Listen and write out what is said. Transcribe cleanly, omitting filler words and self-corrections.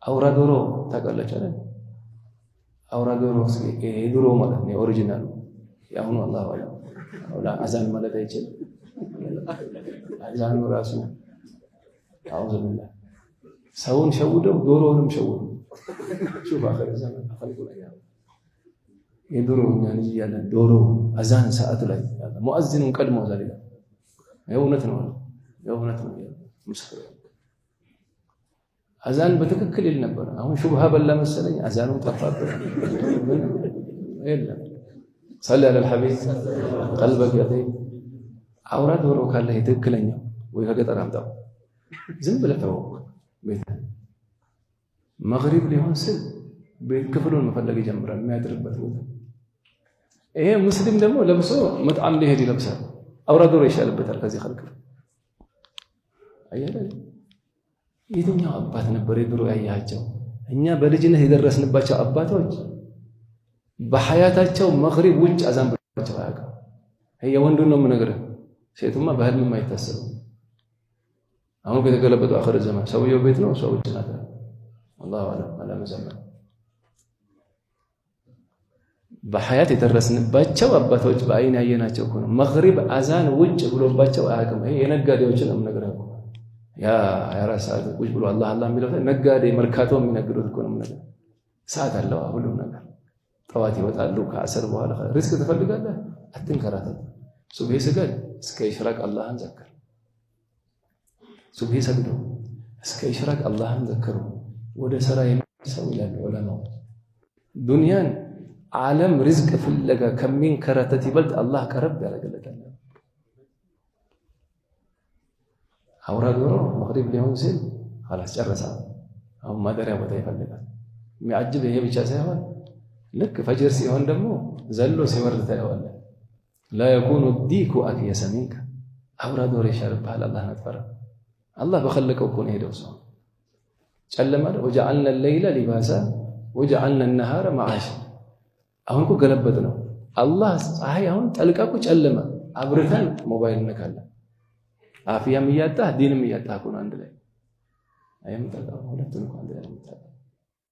አውራ ዶሮ ታውቃላችሁ አይደል? አውራ ዶሮ የድሮ ማለት ነው፣ original ኡ። የአሁኑ الله أعلم። አዛን ማለት አይችልም። አዛኑ ራሱ أعوذ بالله። ሰውን ሸውደው ዶሮውንም ሸውዱ። شوف آخر زمن አኸልቁ ላይ የድሮ እኛ ልጅ እያለን ዶሮ አዛን ሰዓት ላይ ሙአዚኑን ቀድሞ ዛሬ የእውነት ነው፣ የእውነት ነው። ምስክር አዛን በትክክል ይል ነበር። አሁን ሹብሃ በላ መሰለኝ አዛኑም ጠፋበት። የለም። صل على الحبيب قلبك يطيب። አውራ ዶሮ ካለ የትክክለኛው ወይ ከገጠር አምጣው፣ ዝም ብለህ ተወው። ቤት መግሪብ ሊሆን ስል ክፍሉን መፈለግ ይጀምራል፣ የሚያድርበት ቦታ። ይሄ ሙስሊም ደግሞ ለብሶ مطعم ሊሄድ ይለብሳል። አውራ ዶሮ ይሻልበታል ከዚህ ኸልቅ። አየህ፣ የትኛው አባት ነበር የድሮ ያያቸው? እኛ በልጅነት የደረስንባቸው አባቶች በሐያታቸው መግሪብ ውጭ አዛን ብሏቸው አያውቅም። የወንዱን ነው የምነግርህ፣ ሴቱማ በህልምም አይታሰብም። አሁን ከተገለበጡ آخر زمان ሰውየው ቤት ነው፣ እሷ ውጭ ናት። الله أعلم አለመዘመን። በሐያት የደረስንባቸው አባቶች በአይን ያየናቸው እኮ ነው። መግሪብ አዛን ውጭ ብሎባቸው አያውቅም። ይሄ የነጋዴዎችን ነው የምነግርህ እኮ። ያ 24 ሰዓት ቁጭ ብሎ አላህ አላህ የሚለው ነጋዴ መርካቶ የሚነግዱት እኮ ነው የምነግርህ። ሰዓት አለው ሁሉም ነገር። ጠዋት ይወጣሉ፣ ከአሰር በኋላ ሪዝቅ ትፈልጋለህ፣ አትንከራተት። ሱብሂ ስገድ፣ እስከ ኢሽራቅ አላህን ዘክር። ሱብሂ ሰግዶ እስከ ኢሽራቅ አላህን ዘክሩ። ወደ ስራ ሰው ይላሉ ዑለማዎች፣ ዱንያን ዓለም ሪዝቅ ፍለጋ ከሚንከራተት ይበልጥ አላህ ቀረብ ያደርግለታል። አውራ ዶሮ መግሪብ ሊሆን ሲል خلاص ጨረሳ። አሁን ማደሪያ ቦታ ይፈልጋል። የሚያጅብ ይሄ ብቻ ሳይሆን ልክ ፈጅር ሲሆን ደግሞ ዘሎ ሲወርድ ታየዋለህ። لا يكون الديك أكيس منك። አውራ ዶሮ ይሻልብሃል። አላህን አትፈራም። አላህ በኸለቀው እኮ ነው የሄደው ሰው። ጨለማ وجعلنا الليل لباسا وجعلنا النهار معاشا። አሁን እኮ ገለበጥ ነው። አላህ ፀሐይ አሁን ጠልቃ እኮ ጨለመ። አብርተን ሞባይል እነካለን። አፍያም እያጣህ ዲንም እያጣህ እኮ ነው አንድ ላይ። አይምጣ ሁለቱን እኮ አንድ ላይ።